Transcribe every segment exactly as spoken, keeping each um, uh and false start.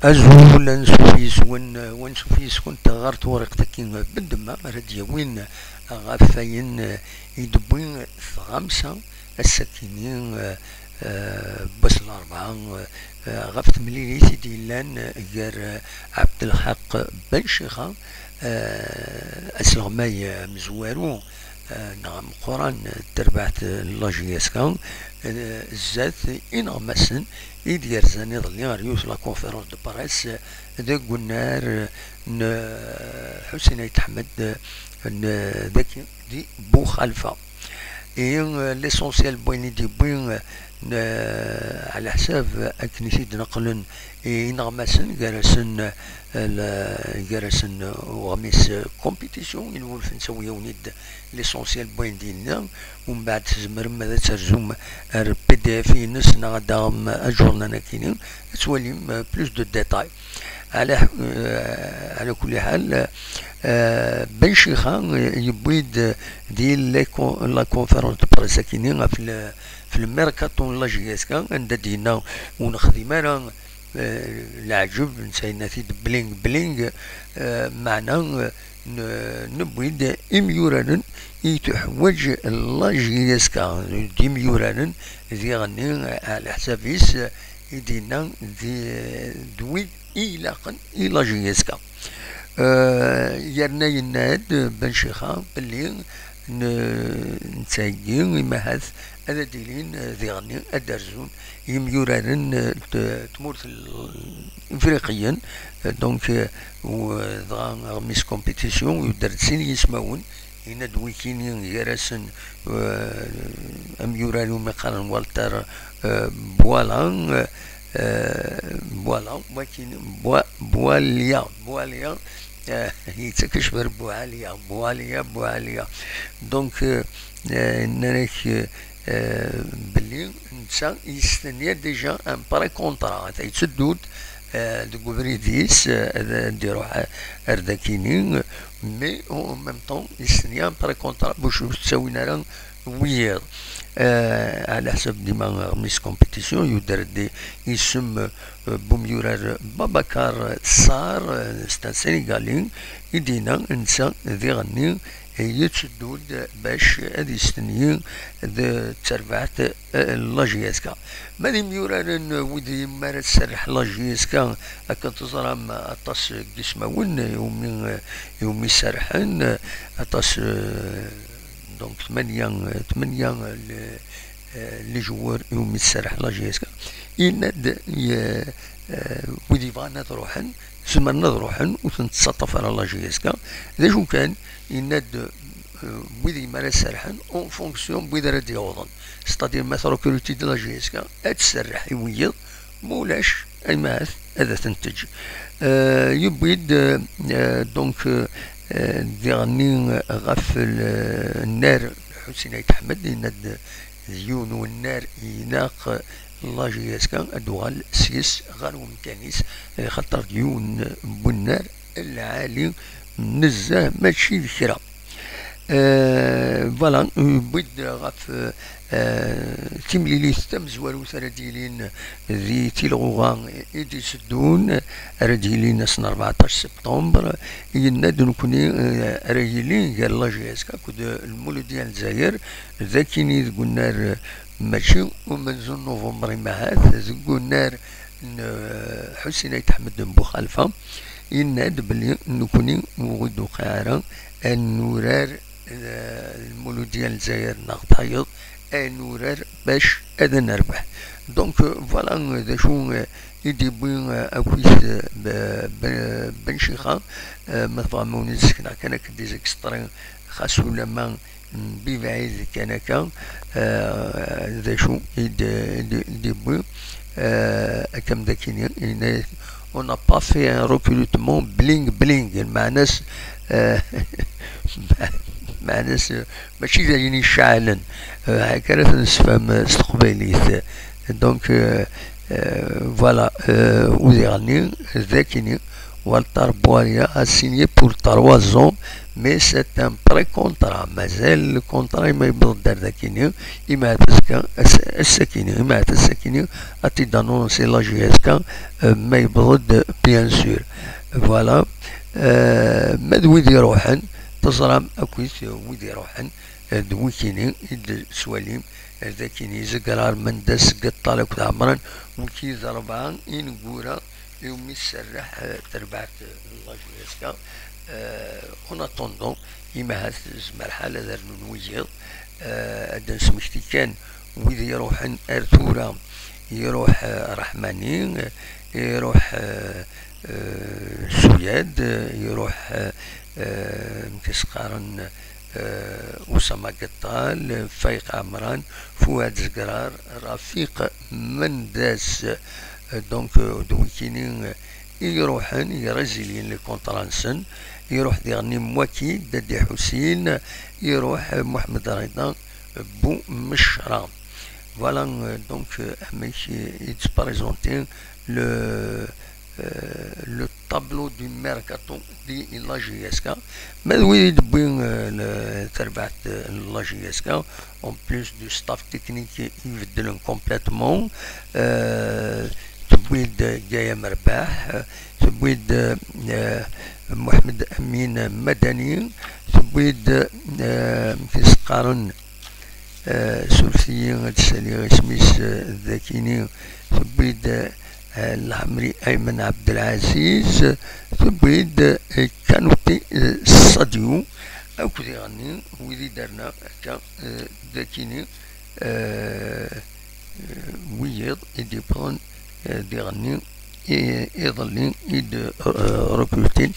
Azul, ansuf yes-wen, ansuf yes-kent ɣer tewriqt-agi n ddemma ara d-yawin ɣef wayen i d-tewwi tɣamsa ass-akini, eh, eh, n wass n larebɛa, eh, ɣef temlilit i d-yellan gar, eh, Ɛebdelḥaq Ben Cixa, eh, asleɣmay amezwaru, eh, neɣ ameqqran n terbaɛt n la J S K, eh, zdat ineɣmasen i d-yerzan iḍelli ar yiwet la conférence de presse deg unnar n Ḥusin Ayt Ḥmed, n daki di Buxalfa. Et, euh, l'essentiel n wayen i d-yewwi, euh, n, ɛla ḥsab akken i t-id-neqlen ineɣmasen, gar-asen, euh, la-, gar-asen, euh, uɣmis, euh, compétition, inwulfen ttawi-yawen-id l'essentiel n wayen d-yenna, umbeɛd tzemrem ad terzum ar P D F ines neɣ ad d-taɣem aǧurnan akini, ad twalim, euh, plus de détails. Ɛla, euh, ɛla kulli ḥal, euh, Ben Cixa, euh, yewwi-d di la con-, la conférence de presse akini ɣef le, ɣef le mercato n la J S K, anda d-yenna ur nexdim ara, euh, leɛǧeb, netta yenna-t-id bling bling, euh, meɛna, euh, n-, newwi-d imyuraren i tuḥwaǧ la J S K, d imyuraren diɣenni, ɛla ḥsab-is, i d-yenna d, d wid i ilaqen i la J S K. Euh, yerna yenna-d Ben Cixa belli n-, nettheggi imahat ad d-ilin, euh, diɣenni ad d-rzun yimyuraren, euh, n t-, tmurt l-, ifriqiyen, euh, donc, euh, u-, dɣa aɣmis compétition yudder-d sin yismawen, yenna-d wikini gar-asen, euh, amyurar umi qqaren Walter, euh, Bwala, euh, Bwala, wakin Bwa-, Bwalya, Bwalya, euh, yettak acber Buɛalya, Bwalya, Buɛalya. Donc, euh, euh, nnan-ak, euh, euh, belli netta yestenna déjà un pré-contrat, ata yetteddu-d, euh, deg ubrid-is, euh, ad, ad iruḥ ar dakini, mais en même temps yestenna un pré-contrat, bac ur ttawin ara wiyiḍ. Euh, ɛla ḥsab dima aɣmis compétition, yudder-d isem, euh, n umyurar Babacar Sarr, euh, c'est un Sénégalais, i d-yenna netta diɣenni yetteddu-d bac ad yestenyi d terbaɛt, eh, la J S K. Ma d imyuraren, eh, wid i mi ara tserreḥ la J S K, akken teẓram aṭas n yismawen, eh, iwumi, eh, iwumi serrḥen, eh, aṭas, eh, donc tmanya, eh, tmanya, eh, le, eh, les joueurs iwumi tserreḥ la J S K. Yenna-d, eh, eh, wid yebɣan ad ruḥen, zemren ad ruḥen, ur ten-tettaṭṭaf ara la J S K. D acu kan, yenna-d, euh, wid i mi ara serrḥen, en fonction n wid ara d-yawḍen. C'est-à-dire, ma trekruti-d la J S K, ad tserreḥ i wiyiḍ, ma ulac, ay mahat, ad ten-teǧǧ. Euh, yewwi-d, euh, euh, donc, euh, euh, diɣenni, euh, ɣef le-, nnar Ḥusin Ayt Ḥmed, yenna-d d yiwen n unnar ilaq la J S K ad d-tuɣal seg-s ɣer umkan-is, eh, xaṭer d yiwen n unnar lɛali nezzeh, mačči d kra. Eh, voilà, yewwi-d ɣef, eh, timlilit tamezwarut ara d-yilin di Tilɣuɣa i d-iteddun, ara d-yilin ass n rbeɛṭac septembre, yenna-d nekkni, eh, ara yili gar la J S K akked Lmuludya n Lezzayer, d akini deg unnar, eh, mačči umenzu n Nuvember imahat, deg unnar n, eh, Ḥusin Ayt Ḥmed n Buxalfa, yenna-d belli nekkni ur ɣ-id-tuqiɛ ara ad nurar, eh, Lmuludya n Lezzayer neɣ tayeḍ, ad nurar bac ad nerbeḥ. Donc, eh, voilà, eh, d acu, eh, i d-yewwi, eh, akkit, eh, b-, b-, Ben Cixa, eh, ma tebɣam ad wen-d-sekneɣ kan akken des extraits, xas ulamma n bibɛid kan akka, eh, d acu i d-, i d-, i d-yewwi, eh, akka am d akini, yenna-, on n'a pas fait un recrutement bling bling, lmeɛna-s, eh, meɛna-s, eh, mačči d ayen iceɛlen, eh, akka ara t-nessefhem, eh, s teqbaylit. Donc, eh, eh, voilà, eh, udiɣ-nni d akini, Walter Boiria a signé pour trois ans, mais c'est un pré-contrat. Mazal le contrat i ma yewweḍ-d ar dakini, i ma azekka, ass-, ass-akini, i ma azekka-kini, ad t-id-annoncer la J S K, euh, ma yewweḍ-d, bien sûr. Voilà. Euh, ma d wid iruḥen, teẓram akk wid iruḥen, euh, d wikini i d-tettwalim, euh, d akini Zegrar, Mendes, Geṭṭal akked Ɛemran, wiki d rebɛa ineggura iwumi tserreḥ, eh, terbaɛt n la J S K. Eh, en attendant, imahat tezmer ḥala ad rnun wiyiḍ. Eh, ad d-nesmekti kan wid iruḥen ar tura, iruḥ, eh, Raḥmani, iruḥ, eh, eh, Suyad, iruḥ, eh, eh, amek i s-qqaren, eh, Usama Geṭṭal, Fayq Ɛemran, Fuad Zegrar, Rafiq Mendes. Eh, donc, eh, d wikini, eh, i iruḥen, i résilier les contrats-nsen, iruḥ diɣen Mwaki, Dadi Ḥusin, iruḥ, eh, Mohamed Rida, eh, Boumechra. Voilà, eh, donc, eh, amek i, i d-présenter le, euh, le tableau du mercato de la J S K. Ma d wid i d-wwin, euh, le, terbaɛt, euh, n la J S K, en plus du staff technique i ibeddlen complètement, euh, tewwi-d Gaya Merbaḥ, euh, tewwi-d, euh, Mohamed Amin Madani, tewwi-d, euh, amek i s-qqaren, Eh, suref-iyi ad d-saliɣ isem-is, eh, dakini, tewwi-d, eh, Lɛemri Aymen Ɛebdelɛaziz, tewwi-d, eh, Kanuti, eh, Sadio, akked iɣenni, wid i d-terna akka, eh, dakini, eh, eh, wiyiḍ i d-yewwḍen, eh, diɣenni, i, iḍelli i d-, eh, recrutin,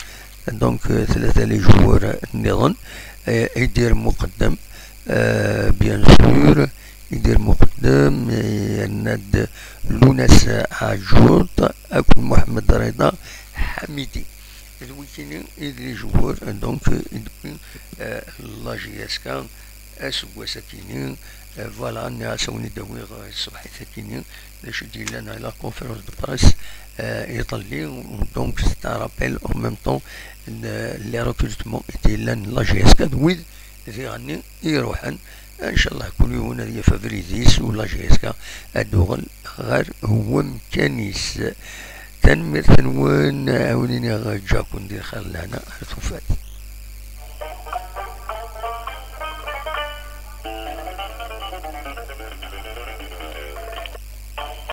donc, eh, tlata les joueurs nniḍen, eh, Idir Muqeddem, eh, bien sûr, Idir Muqeddem, eh, yerna-d Lunas Aǧut akked Muḥemmed Rida Ḥamidi. D wikini i d les joueurs, donc, eh, i d-wwin, eh, la J S K aseggas akini, eh, voilà, nniɣ-as ad wen-id-awiɣ, eh, ṣṣbeḥ-it akini, d acu i d-yellan à la conférence de presse, eh, iḍelli, donc c'est un rappel en même temps n les recrutements i d-yellan la J S K d wid diɣenni i iruḥen. Ncallah kul yiwen ad yaf abrid-is u la J S K ad d-tuɣal ɣer wemkan-is. Tanemmirt-nwen, a wen-iniɣ ǧǧiɣ-ken di lxir lehna ar tufat.